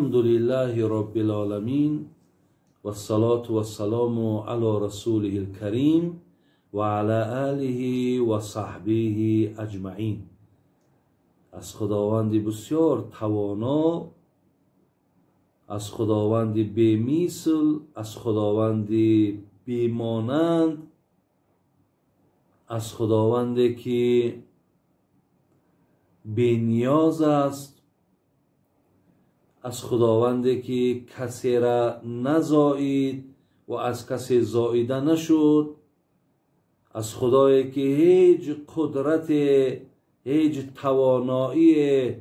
الحمد لله رب العالمين والصلاة والسلام على رسوله الكريم وعلى آله وصحبه اجمعین. از خداوند بسیار توانا، از خداوند بی‌مثل، از خداوند بی‌مانند، از خداوندی که بی‌نیاز است، از خداوندی که کسی را نزایید و از کسی زاییده نشد، از خدایی که هیچ قدرت، هیچ توانایی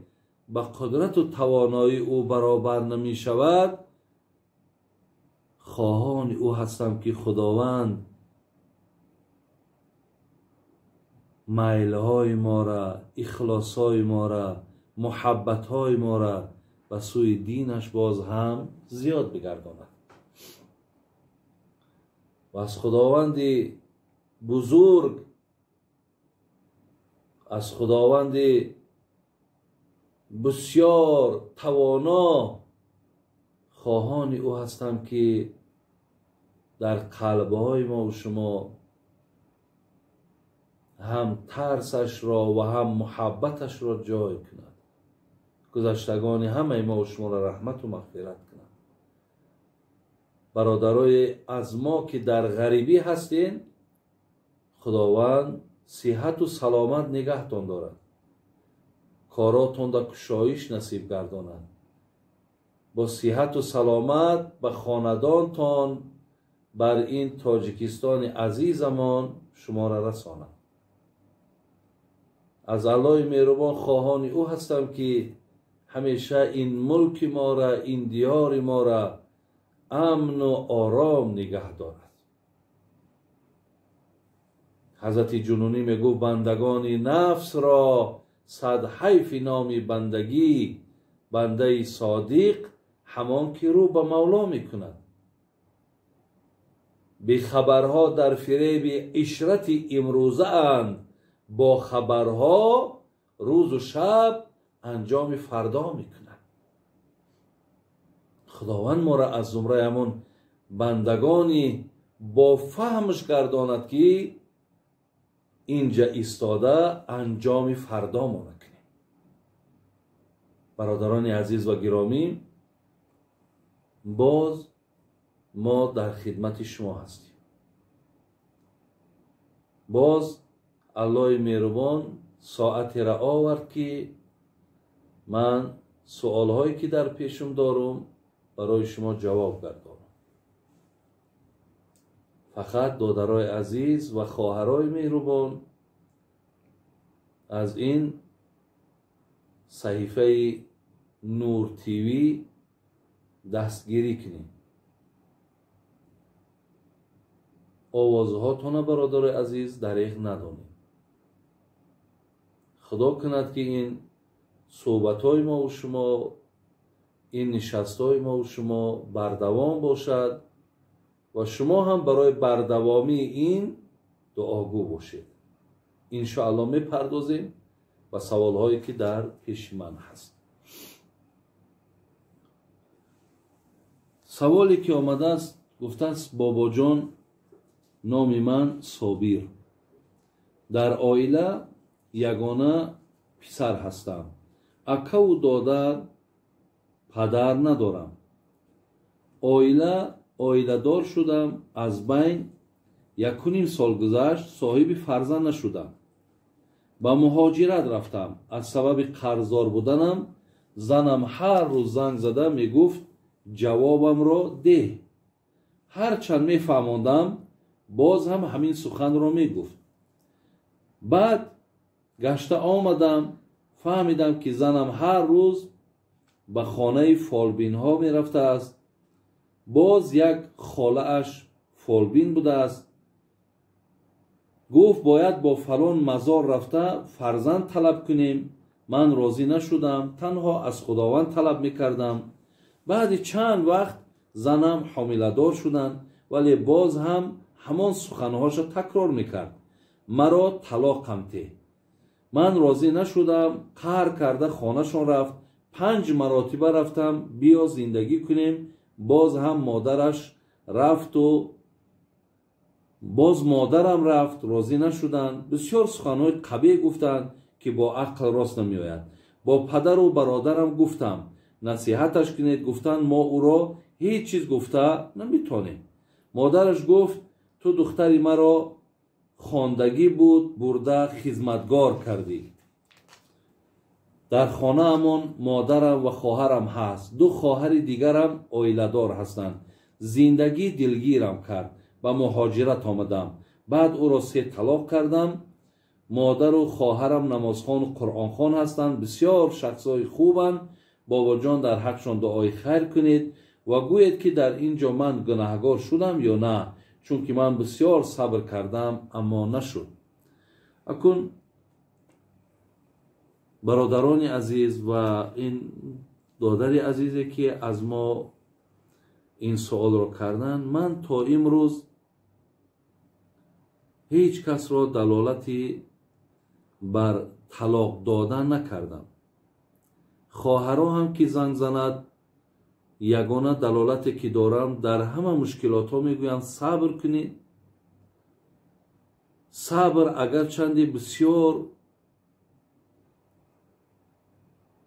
به قدرت و توانایی او برابر نمی شود، خواهان او هستم که خداوند میلهای ما را، اخلاصهای ما را، محبتهای ما را به سوی دینش باز هم زیاد بگرداند. و از خداوند بزرگ، از خداوند بسیار توانا خواهان او هستم که در قلبهای ما و شما هم ترسش را و هم محبتش را جای کند. گذشتگان همه ما و شما را رحمت و مغفرت کند. برادرای از ما که در غریبی هستین، خداوند صحت و سلامت نگهتان دارد، کاراتون در کشایش نصیب گرداند، با صحت و سلامت به خاندانتان بر این تاجیکستان عزیزمان شما را رساند. از الله مهربان خواهان او هستم که همیشه این ملک ما را، این دیار ما را امن و آرام نگه دارد. حضرت جنونی میگفت بندگان نفس را صد حیف نام بندگی، بنده صادق همان که رو به مولا میکند. بی خبرها در فریب عشرت امروزه اند، با خبرها روز و شب انجام فردا میکند. خداوند ما را از زمره همون بندگانی با فهمش گرداند که اینجا ایستاده انجام فردا ما نکنیم. برادران عزیز و گرامی، باز ما در خدمت شما هستیم. باز الله مهربان ساعتی را آورد که من سوالهایی که در پیشم دارم برای شما جواب گردانم. فقط دادرای عزیز و خواهرای مهربان از این صحیفه نور تیوی دستگیری کنید. آوازهاتون برادر عزیز دریغ ندانید. خدا کند که این صحبت‌های ما و شما، این نشست‌های ما و شما بردوام باشد و شما هم برای بردوامی این دعاگو باشید. انشاءالله میپردازیم و سوالهایی که در پیش من هست. سوالی که آمده است، گفته است بابا جان، نام من صابیر، در آیله یگانه پسر هستم، اکا و دادر پدر ندارم، آیله دار شدم، از بین 1.5 سال گذشت، صاحب فرزند نشدم، به مهاجرت رفتم. از سبب قرضدار بودنم زنم هر روز زنگ زده میگفت جوابم را ده. هرچند میفهماندم باز هم همین سخن را میگفت. بعد گشته آمدم، فهمیدم که زنم هر روز به خانه فالبین ها میرفته است. باز یک خاله اش فالبین بوده است. گفت باید با فلان مزار رفته فرزند طلب کنیم. من راضی نشدم، تنها از خداوند طلب میکردم. بعد چند وقت زنم حامله دار شدند، ولی باز هم همان سخنهاش تکرار میکرد، مرا طلاقم ده. من راضی نشدم، قهر کرده خانهشان رفت. 5 маротиба рафтам, биё зиндагӣ кунем. Боз ҳам модараш рафту боз модарам рафт, розӣ нашуданд. Бисёр суханҳои қабеҳ гуфтанд, ки бо ақл рост намеояд. Бо падару бародарам гуфтам, насиҳаташ кунед. Гуфтанд, мо ӯро ҳеҷ чиз гуфта наметонем. Модараш гуфт, ту духтари маро хондагӣ буд, бурда хизматгор кардӣ. Дар хонаамон модарам ва хоҳарам ҳаст. 2 хоҳари дигарам оиладор ҳастанд. Зиндагӣ дилгирам кард. Ба муҳоҷират омадам. Баъд ӯро 3 талоқ кардам. Модару хоҳарам намозхону қуръонхон ҳастанд, бисёр шахсҳои хубанд. Бобоҷон, дар ҳақшон дуои хайр кунед ва гӯед, ки дар ин ҷо ман гунаҳгор шудам ё на, чунки ман бисёр сабр кардам, аммо нашуд. Акун бародарони азиз ва ин додари азизе, ки аз мо ин суолро карданд, ман то имрӯз ҳеҷ касро далолати бар талоқ додан накардам. Хоҳаро ҳам ки занг занад, ягона далолате ки дорам, дар ҳама мушкилотҳо мегӯянд сабр кунед. Сабр агарчанде бисёр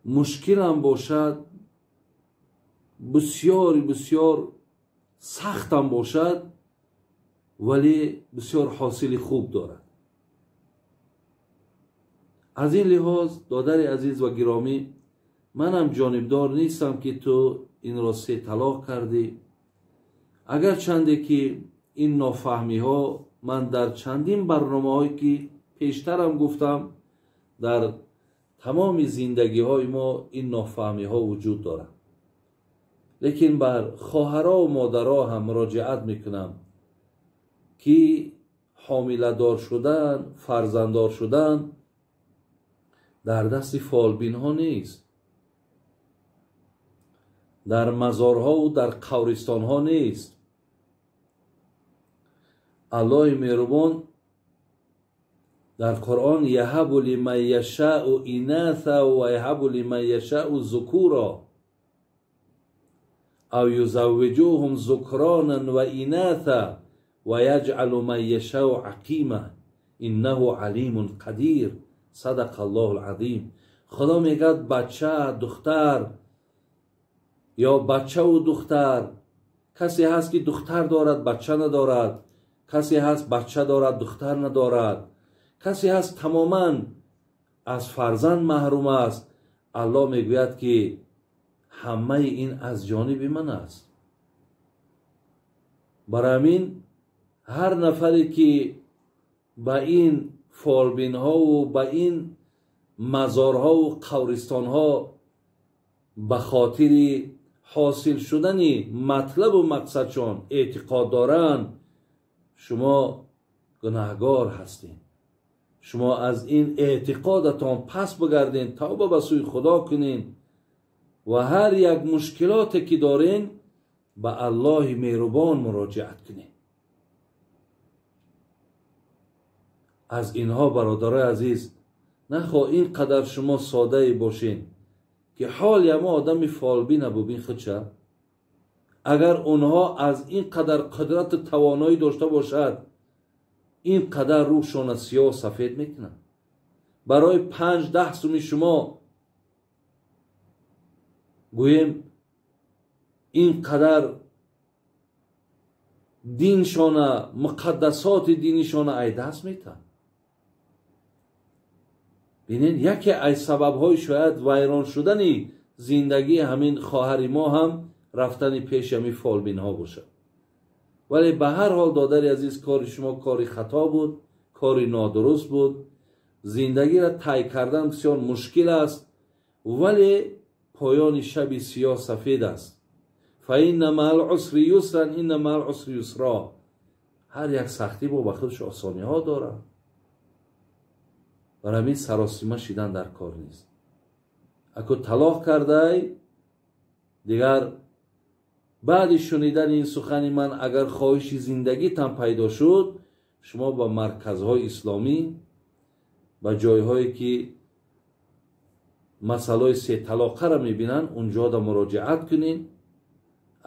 мушкилам бошад, бисёр бисёр сахтам бошад, вале бисёр ҳосили хуб дорад. Аз ин лиҳоз, додари азиз ва гиромӣ, манам ҷонибдор нестам, ки ту инро 3 талоқ кардӣ. Агарчанде ки ин нофаҳмиҳо ман дар чандин барномаҳое ки пештарам гуфтам, дар тамоми зиндагиҳои мо ин нофаҳмиҳо вуҷуд дорад. Лекин бар хоҳаро ва модаро ҳам муроҷиат мекунам, ки ҳомиладор шудан, фарзанддор шудан дар дасти фолбинҳо нест, дар мазорҳову дар қабристонҳо нест. Аллоҳи меҳрубон дар Қуръон яҳабу лиман яшаъу инаса ва яҳабу лиман яшаъу зукура ав юзаввиҷуҳум зукронан ва инаса ва яҷъалу ман яшаъу ақима иннаҳу алимун қадир. Садақа Аллоҳу алазим. Худо мегӯяд бача, духтар ё бачаву духтар. Касе ҳаст, ки духтар дорад, бача надорад. Касе ҳаст, бача дорад, духтар надорад. Касе ҳаст, тамоман аз фарзанд маҳрум аст. Аллоҳ мегӯяд, ки ҳамаи ин аз ҷониби ман аст. Барои ҳамин ҳар нафаре, ки ба ин фолбинҳову ба ин мазорҳову қабристонҳо ба хотири ҳосил шудани матлабу мақсадшон эътиқод доранд, шумо гунаҳгор ҳастед. Шумо аз ин эътиқодатон пас бигардед, тавба ба сӯи Худо кунед ва ҳар як мушкилоте ки дорен ба Аллоҳи меҳрубон муроҷиат кунед. Аз инҳо, бародарои азиз, нахоҳ ин қадар шумо содае бошед, ки ҳоли ҳама одами фолбина бубин худша. Агар онҳо аз ин қадар қудрату тавоноӣ дошта бошад, ин қадар рӯҳшона сиёҳ сафед мекунад. Барои 5-10 суми шумо гӯем ин қадар диншона, муқаддасоти динишона ай даст метаҳад. Бинед, яке аз сабабҳои шояд вайрон шудани зиндагии ҳамин хоҳари мо ҳам рафтани пеши ҳамин фолбинҳо бошад. Вале ба ҳар ҳол, додари азиз, кори шумо кори хато буд, кори нодуруст буд. Зиндагиро тай кардан бисёр мушкил аст, вале поёни шаби сиёҳ сафед аст. Фа инна маал усри юсран, инна маал усри юсро. Ҳар як сахтӣ бо ба худаш осониҳо дорад. Барои ҳамин саросима шидан дар кор нест. Аку талоқ кардай, дигар баъди шунидани ин сухани ман агар хоҳиши зиндагитам пайдо шуд, шумо ба марказҳои исломӣ, ба ҷойҳое ки масъалаи сеталоқаро мебинанд, унҷода муроҷиат кунед.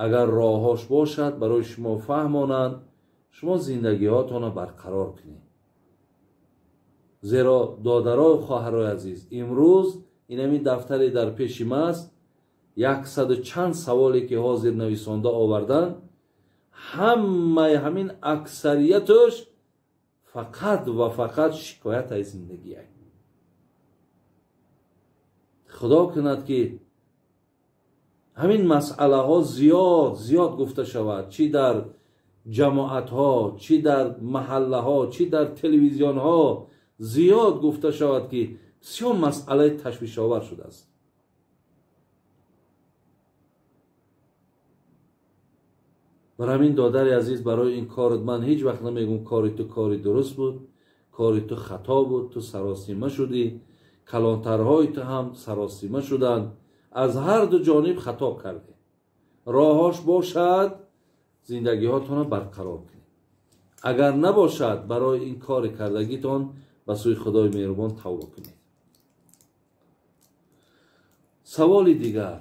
Агар роҳҳош бошад, барои шумо фаҳмонанд, шумо зиндагиҳотонро барқарор кунед. Зеро додарою хоҳарои азиз, имрӯз инами дафтаре дар пеши маст, 100 чанд саволе ки ҳозир нависонда оварданд, ҳамаи ҳамин аксарияташ фақат ва фақат шикоят аз зиндагие. Худо кунад ки ҳамин масъалаҳо зиёд зиёд гуфта шавад, чӣ дар ҷамоатҳо, чӣ дар маҳаллаҳо, чӣ дар телевизионҳо зиёд гуфта шавад, ки бисёр масъалаи ташвишовар шудааст. Бар ҳамин додари азиз, барои ин корат ман ҳеҷ вақт намегӯм кори ту кори дуруст буд, кори ту хато буд, ту саросима шудӣ, калонтарҳои ту ҳам саросима шуданд, аз ҳар ду ҷониб хато кардӣ. Роҳош бошад, зиндагиҳотонро барқарор кунед. Агар набошад, барои ин кори кардагитон ба сӯи Худои меҳрубон тавба кунед. Саволи дигар.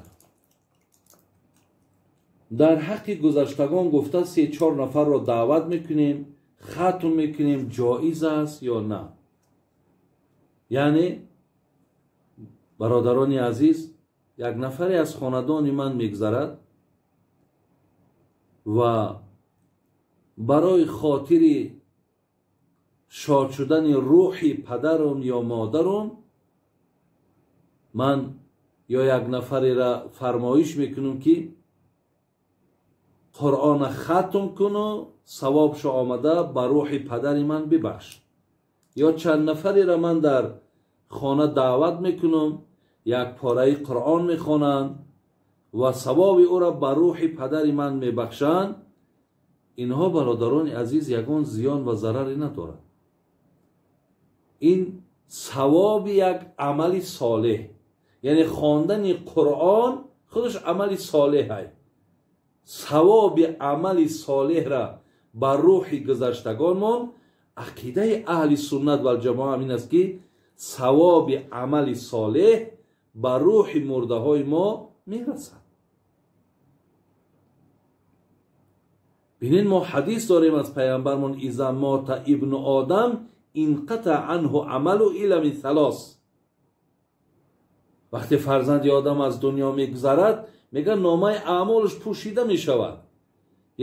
Дар ҳаққи гузаштагон гуфта 3-4 нафарро даъват мекунем, хатм мекунем, ҷоиз аст ё на? Яъне бародарони азиз, як нафаре аз хонадони ман мегзарад ва барои хотири шод шудани рӯҳи падарум ё модарум ман ё як нафареро фармоиш мекунам ки Қуръона хатм куну савобшо омада ба рӯҳи падари ман бибахш. Ё чанд нафареро ман дар хона даъват мекунам, як пораи Қуръон мехонанд ва савоби ӯро ба рӯҳи падари ман мебахшанд. Инҳо бародарони азиз ягон зиён ва зараре надорад. Ин савоби як амали солеҳ, яъне хондани Қуръон худаш амали солеҳ аст. Савоби амали солеҳра ба рӯҳи гузаштагонмон, ақидаи аҳли суннат валҷамоа ҳамин аст ки савоби амали солеҳ ба рӯҳи мурдаҳои мо мерасад. Бинед, мо ҳадис дорем аз пайғамбармон: иза мота ибну одам инқата анҳу амалу илла мин салос. Вақте фарзанди одам аз дунё мегузарад, мегӯяд номаи аъмолаш пӯшида мешавад.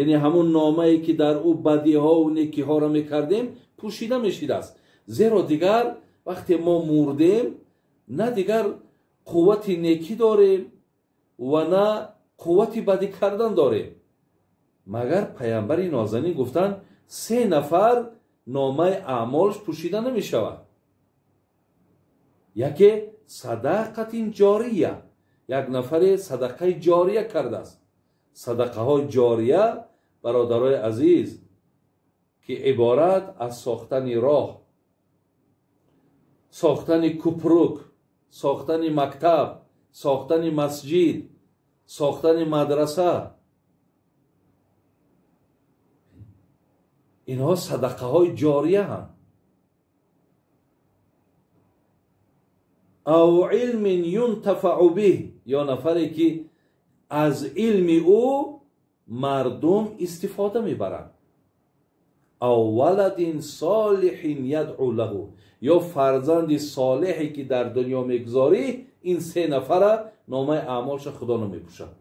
Яъне ҳамун номае ки дар ӯ бадиҳову некиҳоро мекардем пӯшида мешидааст. Зеро дигар вақте мо мурдем, на дигар қуввати некӣ дорем ва на қуввати бадӣ кардан дорем. Магар пайғамбари нозанин гуфтанд 3 нафар номаи аъмолаш пӯшида намешавад. Яке садақатин ҷория, як нафаре садақаи ҷория кардааст. Садақаҳои ҷория, бародарои азиз, ки иборат аз сохтани роҳ, сохтани купрук, сохтани мактаб, сохтани масҷид, сохтани мадраса, инҳо садақаҳои ҷорияанд. Ав илмин юнтафау биҳ, ё нафаре ки аз илми ӯ мардум истифода мебаранд. Ав валадин солиҳин ядъу лаҳу, ё фарзанди солиҳе ки дар дунё мегузорӣ. Ин 3 нафара номаи аъмолша Худо намепӯшад.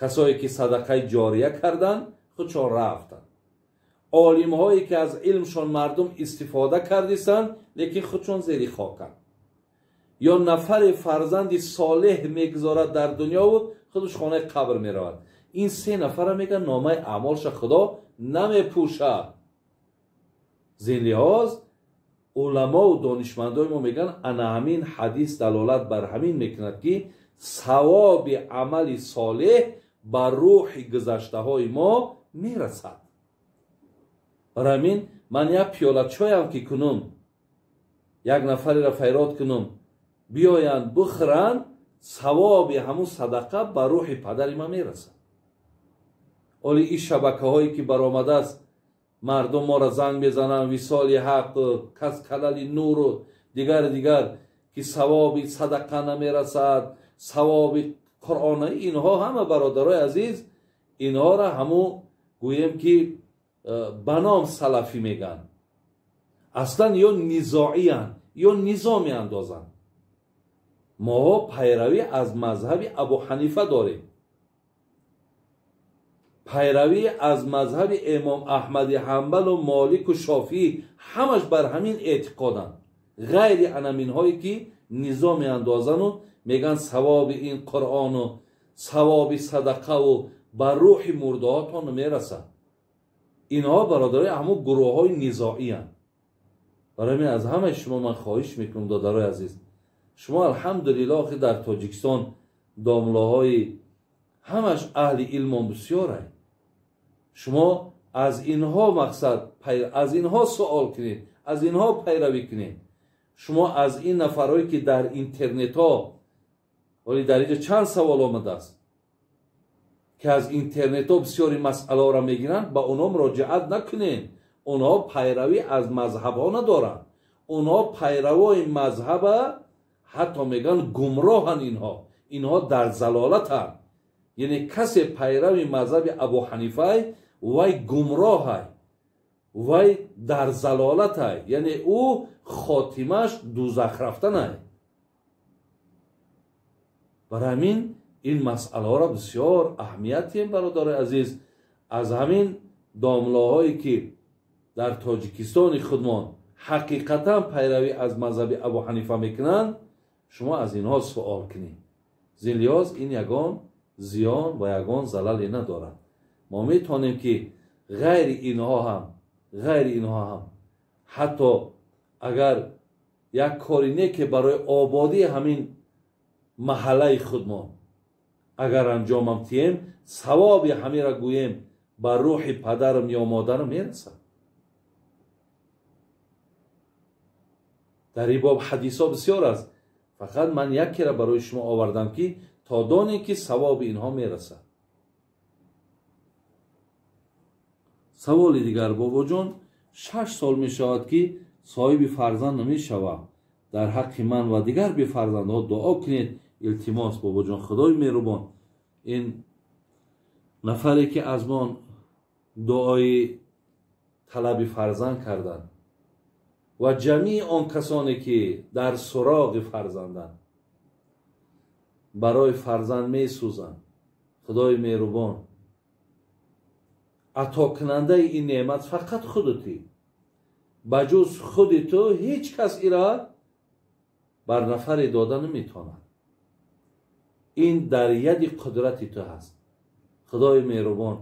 Касое ки садақаи ҷория карданд, худшон рафтанд. Олимҳое ки аз илмшон мардум истифода кардисанд, лекин худшон зери хоканд. Ё нафаре фарзанди солеҳ мегузорад дар дунёву худаш хонаи қабр меравад. Ин 3 нафара мегӯянд номаи аъмолша Худо намепӯшад. Зин лиҳоз уламову донишмандои мо мегӯянд ана ҳамин ҳадис далолат бар ҳамин мекунад ки савоби амали солеҳ ба рӯҳи гузаштаҳои мо мерасад. Барои ҳамин ман як пиёла чоям ки кунум, як нафареро файрод кунум, биёянд бихӯранд, савоби ҳамун садақа ба рӯҳи падари ман мерасад. Оли ин шабакаҳое ки баромадааст, мардум моро занг мезананд, висоли ҳақ, кас калали нуру дигар дигар, ки савоби садақа намерасад, савоби Қуръон, инҳо ҳама бародарои азиз, инҳоро ҳаму гӯем ки ба ном салафӣ мегӯянд. Аслан ё низоиянд, ё низо меандозанд. Моҳо пайравӣ аз мазҳаби Абу Ҳанифа дорем, пайравӣ аз мазҳаби Имом Аҳмади Ҳанбалу Молику Шофиӣ, ҳамаш бар ҳамин эътиқоданд. Ғайри анаминҳое ки низо меандозану мегӯянд савоби ин Қуръону савоби садақаву ба рӯҳи мурдаҳотон мерасад. Инҳо бародарои ҳамун гурӯҳҳои низоиянд. Барои ман аз ҳамаи шумо ман хоҳиш мекунам, додарои азиз, шумо алҳамдулиллоҳ ки дар Тоҷикистон домлаҳои ҳамаш аҳли илмон бисёрай. Шумо аз инҳо мақсад, аз инҳо суол кунед, аз инҳо пайравӣ кунед. Шумо аз ин нафарҳое ки дар интернетҳо, вале дар инҷо чанд савол омадааст ки аз интернетҳо бисёри масъалаҳоро мегиранд, ба онҳо муроҷиат накунед. Онҳо пайравӣ аз мазҳабҳо надоранд. Онҳо пайравои мазҳаба ҳатто мегӯянд гумроҳанд. Инҳо дар залолатанд. Яъне касе пайрави мазҳаби Абу Ҳанифай, вай гумроҳай, вай дар залолатай, яъне ӯ хотимаш дузах рафтанай. Барои ҳамин ин масъалаҳоро бисёр аҳамият диҳем, бародарои азиз. Аз ҳамин домлаҳое ки дар Тоҷикистони худмон ҳақиқатан пайравӣ аз мазҳаби Абу Ҳанифа мекунанд, шумо аз инҳо суол кунед. Зин лиҳоз ин ягон зиён ва ягон залале надорад. Мо метавонем ки ғайри инҳо ҳам ҳатто агар як кори не ки барои ободии ҳамин маҳаллаи худмон агар анҷомам тием, савоби ҳамира гӯем ба рӯҳи падарам ё модарам мерасад. Дар ин боб ҳадисҳо бисёр аст. Фақат ман якеро барои шумо овардам ки то донем ки савоби инҳо мерасад. Саволи дигар: бобоҷон, 6 сол мешавад ки соҳиби фарзанд намешавам. Дар ҳаққи ман ва дигар бефарзандҳо дуо кунед. Илтимос, бобоҷон, Худои меҳрубон, ин нафаре ки аз мон дуои талаби фарзанд карданд ва ҷамъи он касоне ки дар суроғи фарзанданд, барои фарзанд месӯзанд, Худои меҳрубон, атокунандаи ин неъмат фақат худутӣ. Ба ҷуз худи ту ҳеҷ кас ира бар нафаре дода наметавонад. Ин дар яди қудрати ту ҳаст. Худои меҳрубон,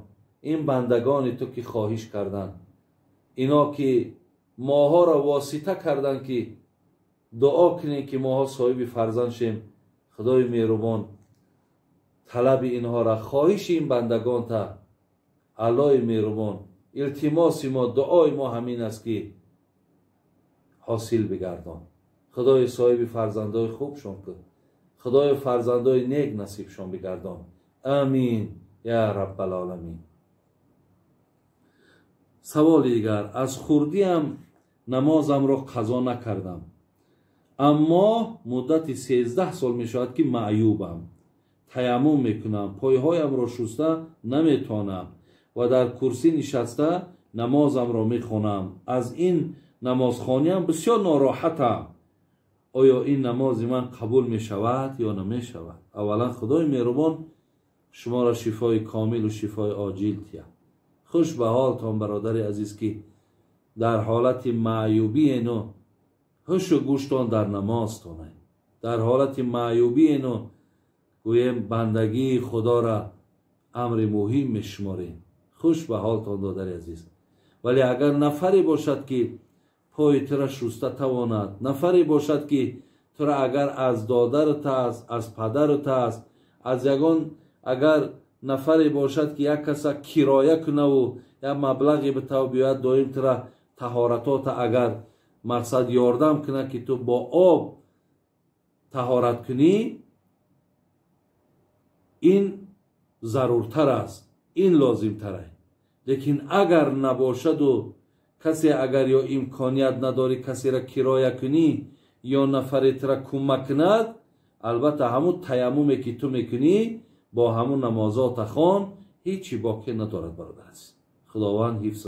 ин бандагони ту ки хоҳиш карданд, ино ки моҳоро восита карданд ки дуо кунем ки моҳо соҳиби фарзанд шем, Худои меҳрубон, талаби инҳоро, хоҳиши ин бандагонта, Аллоҳи меҳрубон, илтимоси мо, дуои мо ҳамин аст ки ҳосил бигардон. Худои соҳиби фарзандои хубшон кун, Худои фарзандои нек насибшон бигардон. Амин я раббалоламин. Саволи дигар: аз хурдиам намозамро қазо накардам, аммо муддати 13 сол мешавад ки маъюбам. Таяммум мекунам, пойҳоямро шуста наметавонам ва дар курсӣ нишаста намозамро мехонам. Аз ин намозхониам бисёр нороҳатам. Оё ин намози ман қабул мешавад ё намешавад? Аввалан Худои меҳрубон шуморо шифои комилу шифои оҷил диҳад. Хуш ба ҳолтон, бародари азиз, ки дар ҳолати маъюбиену ҳушу гӯштон дар намозтонай. Дар ҳолати маъюбиену гӯем бандагии Худоро амри муҳим мешуморем. Хуш ба ҳолтон, додари азиз. Вале агар нафаре бошад ки пои тура шуста тавонад, нафаре бошад ки тура агар аз додарат аст, аз падарат аст, аз ягон агар нафаре бошад ки як каса кироя кунаву як маблағе битав биёяд, доим тура таҳоратота агар мақсад ёрдам кунад ки ту бо об таҳорат кунӣ, ин заруртар аст, ин лозимтар аст. Лекин агар набошаду касе агар ё имконият надорӣ касеро кироя кунӣ, Ё нафаре тура кӯмак кунад, албатта, ҳамун таяммуме ки ту мекунӣ, бо ҳамун намозота хон, ҳечи боке надорад, бародар азиз. Худованд ҳифз.